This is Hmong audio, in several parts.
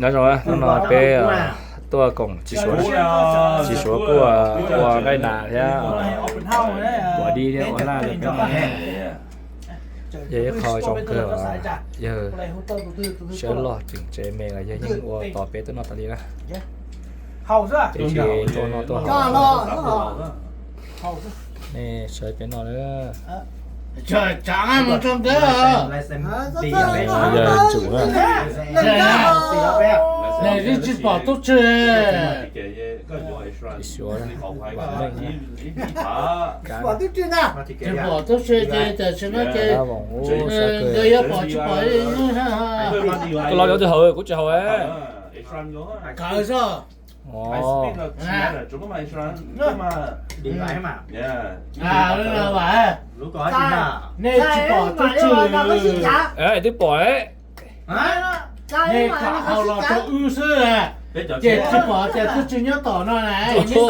Nyob zoo, hnub no peb tuaj koom txiv Suav, txiv Suav kuj ua nqaij nas thiab ua dib thiab ua laj rau peb noj. Yog ib qho zoo kawg, yawg sawv loj tseem tsev me los yawg yeej ua tos peb tuaj noj tas li na. Peb tsis tuaj noj tuaj haus, nej sawv peb noj na. Yawg tsum na. Tsis pom tub tswg. Txiv Suav, tsis pom tub tswg ces tam sim no ces nkawd yuav pom tsis pom. Koj los yuav twg haus, kuv tsis haus. Kawg xwb. Nej tsis pom tub tswg. Twb pom, nej kom haus los rau wb xwb, ces tsis pom tias tub tswg nyob tom no na. Tab sis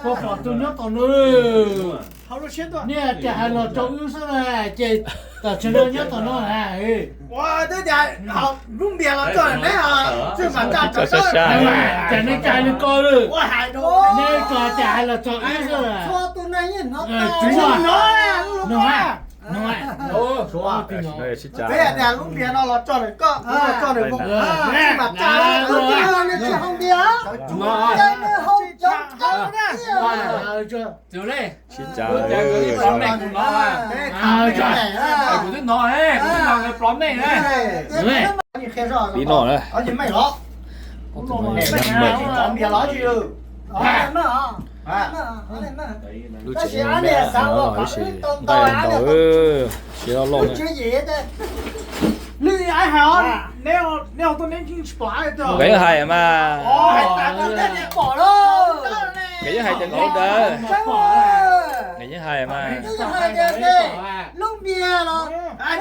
kuv pom tus nyob tom no, nej tias hais los rau wb xwb na, ces tam sim no nyob tom no na. Lub npias los tso neb, tsis mas tsa tsa sab, cas nej tsis hais li ko lawm. Nej tsuas tias hais los tso wb xwb. Tsis mas no, no, no, sib cav. Lub npias no los tso nws koj, tso nws mus, tsis mas tsa, nws tsis haus npias, nws haus cov kab. Sib cav. Pib noj na. Lub tsev me me no los ib sim nqaij ntau, siav loj loj na. Nkawd yeej hais mas, nkawd yeej hais tias nkawd ntawd, nkawd yeej hais mas. Lub npias los,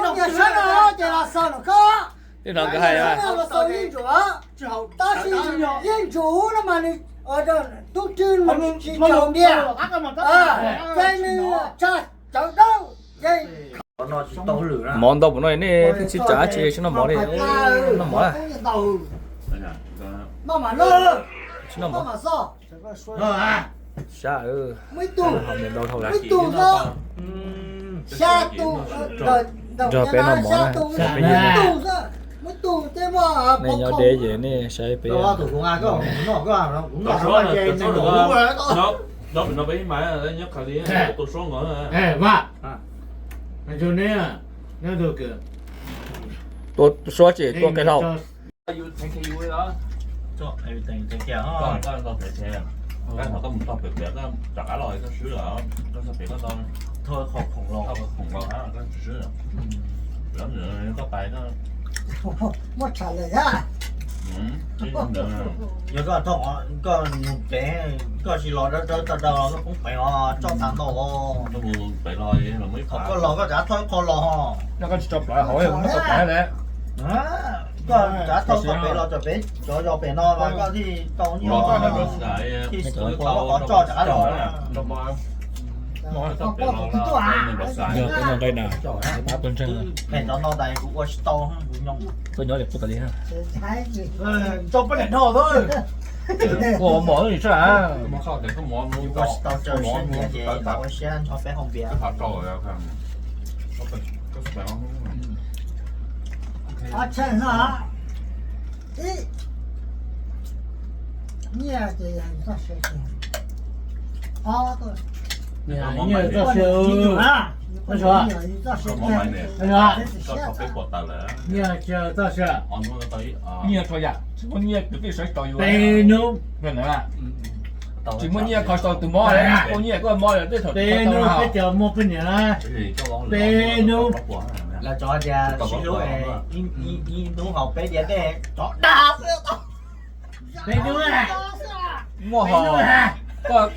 lub npias sab no ces los xaus los koj. Twb hnov nkawd hais mas. Los xaus yeej ntsuav, tab sis yeej ntsuav no mas nws, tub rwg mas nws tsis tsaus npias, ces nws tsa cawv dawb, ces mov ntau npaum no nej pheej tsis tsa dab tsi, tsis noj mov li, noj mov na. Tsis noj mov. Sab, ib tug, ib tug xwb, xya tus, nrog peb noj mov na, ib tug xwb, ib tug tej muaj. Nej nyob deb ces nej saib peb. Tua suab tsis tua qe hlau. Koj mus txog pem pem, koj rov qab los koj swb lawm, koj txog pem koj tau thauj qhov khoom los, koj tsis swb lawm. Koj pais koj muab tsham lawm thiab. Yog koj thauj koj mus pem, koj tsis los dawb dawb tag dag los koj poob pem os, tso tag ntaus os. Koj mus pem los, koj los koj rov qab thauj ib qho los. Yog koj tsis tso plhuav hauv, muab tso plhuav thiab. Koj rov qab thauj qhov pem los, tso pem, cov yos pem no mas koj thiaj tau nyiaj, thiaj xwv tau qhov tso rov qab los. Yog peb noj nqaij na, pab tuaj ntseeg. Pem no no tas kuv ua tsis tau, kuv nyob li kuv tas li. Tso peb daim dhau xwb. Ua mov li sab. Ua tsis tau tsaws siab nyiam ces ua siab nrog peb haus npias. Nyiaj ces yog txoj sia, nyiaj txoj sia, nyiaj tsis txoj sia, nyiaj tsis muaj nyiaj kwv tij sawv tau yuav peb hnub. Tsis muaj nyiaj kho tau tus mob, muaj nyiaj koj mob lawm tej thaum peb hnub peb cov muaj poj niam na, peb hnub. Lawv tsov tias sib hlub, ib hnub haus peb diav dej tsov dag xwb. Peb hnub muaj hos, koj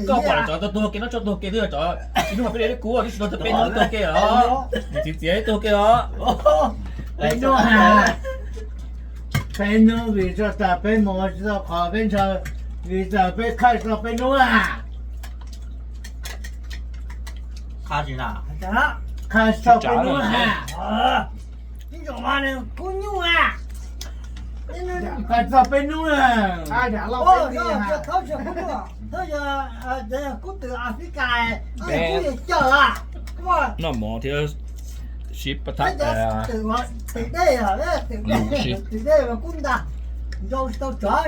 pom lawv tsov tuag tuag ke, noj tshuaj tuag ke twb yog tsov, ib hnub haus peb diav dej kub twb tsis tau txog peb hnub tuag ke os. Nws txiv txiav tuag ke os. Peb hnub, peb hnub vim txog tas peb mus tsis tau qhov peb ntshaw, vim txog peb khaij tau peb hnub a. Qha txog peb hnub na. Ib zaug mas nws kub nyuj a. Qha txog peb hnub na. Thawj yog kub twm Africa, kub yog cawm a. Noj mov thiab sib pab thab. Twm dej, twm dej mas kub ntag, nrau tsis tau tsov.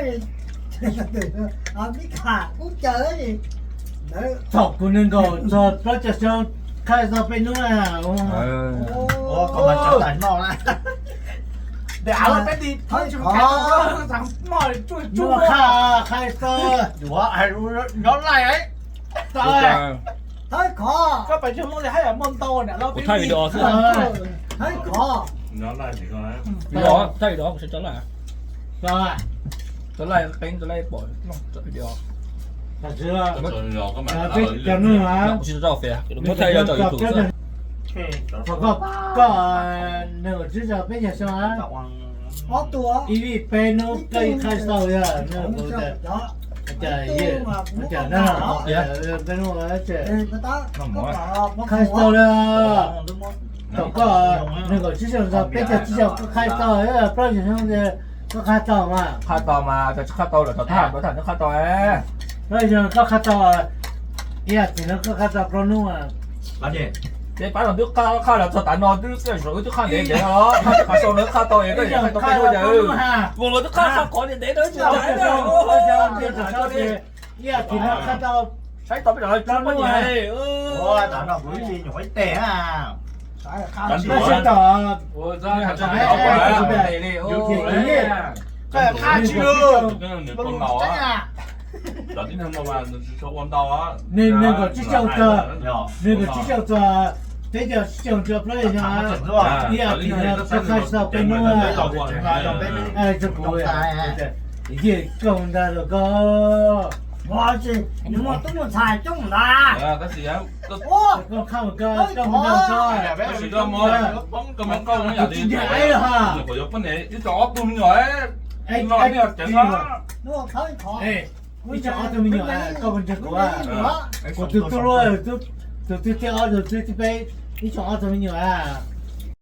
Africa kub cawm. Thaum kuv nees nkaum txog plaub caug xyoo, qha txog peb hnub na. Qha, qha txog, nyob laij. Thawj qhov, koj pais tsis muaj li haj yam muaj ntau niam laus. Kuv thaij video xwb. Thawj qhov, video, thaij video kuv tsis tso laij. Tso laij, qeeb tso laij pom video. Peb cov neeg, kuv tsis tso Facebook, muab thaij video tso YouTube xwb. Koj, koj nees nkaum tsib caug peb caug xyoo, ib vij peb hnub koj ib qha tsis tau yog cas, cas na, peb hnub qha tsis tau li. Thaum koj nees nkaum tsib caug txog peb caug tsib caug koj qha tsis tau, plaub caug xyoo koj qha tau mas. Qha tau mas, tsis qha tau lawm thaum thaj plaub thaj hnub qha tau. Plaub caug xyoo koj qha tau, ib yam txiv no koj qha tau plaub hnub. Ces pab no twb qha, qha los txog tav no twb xav wb twb qha ntev ntev no los qha sau no qha tau es koj qha tau peb hnub ces vos los twb qha qha qhov ntev ntev no tsis ib yam txiv no qha tau, saib tau peb cov no plaub hnub. Ua, tam no kuv ib nyuam ib teg na. Koj sib tau, koj qha tsis, nees nkaum tsib caug txog, nees nkaum tsib caug txog peb caug tsib caug rau plaub caug xyoo, ib yam txiv no koj qha tsis tau peb hnub. Tso kuv, koj ntag los koj. Koj qha mus koj, koj mus koj, koj tsis nco aib los ha. Ib tsoom ob tug me nyuam, ib tsoom ob tug me nyuam, koj mus nrog kuv, kuv tus tub, tus twg thib ob, tus twg thib peb, ib tsoom ob tug me nyuam a.